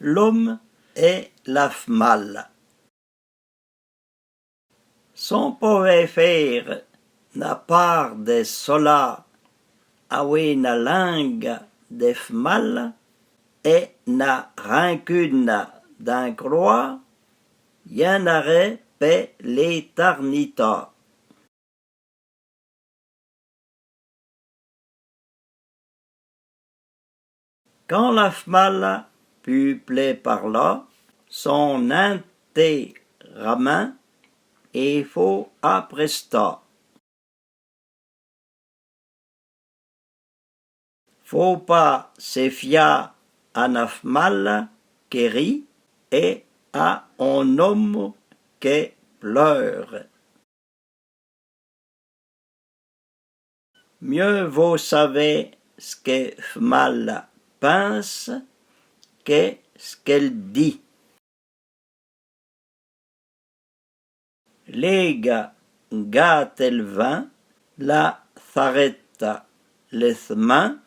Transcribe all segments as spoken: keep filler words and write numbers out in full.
L'omo è la fmala. S'on pové fére na par de solâ avoué na linga de fmala è na rincuna d'incroà, y in arè pe l'étarnitâ. Can la fmala pu plé parlâ, son intèramin é fô aprestâ. Fô pâ se fiâ a na fmala que ri è a on omo que pleure. Mieu vô savê s'que fmala pinse que s'qu'èl di. L'éga gâte el vin, la sarèta le smin,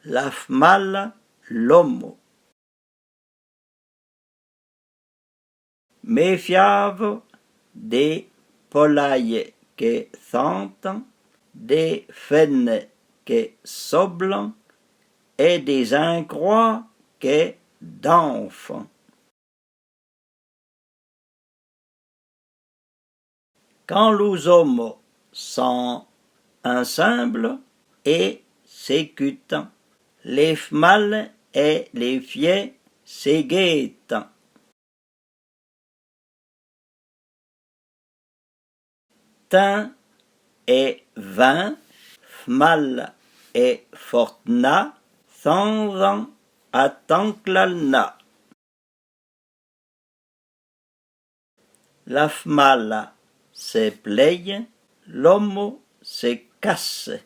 la fmala l'omo. Méfiâ-vo dé polaye que santan, dé fène que soblan è dé-z-incroà que danfan. Can lou-z-omo son insinblo é s'écutan, lé fmale è lé fié se guétan. Tin è vin, fmala è fortna, sanzan a tanclalna. La fmala se plèye, l'omo se casse.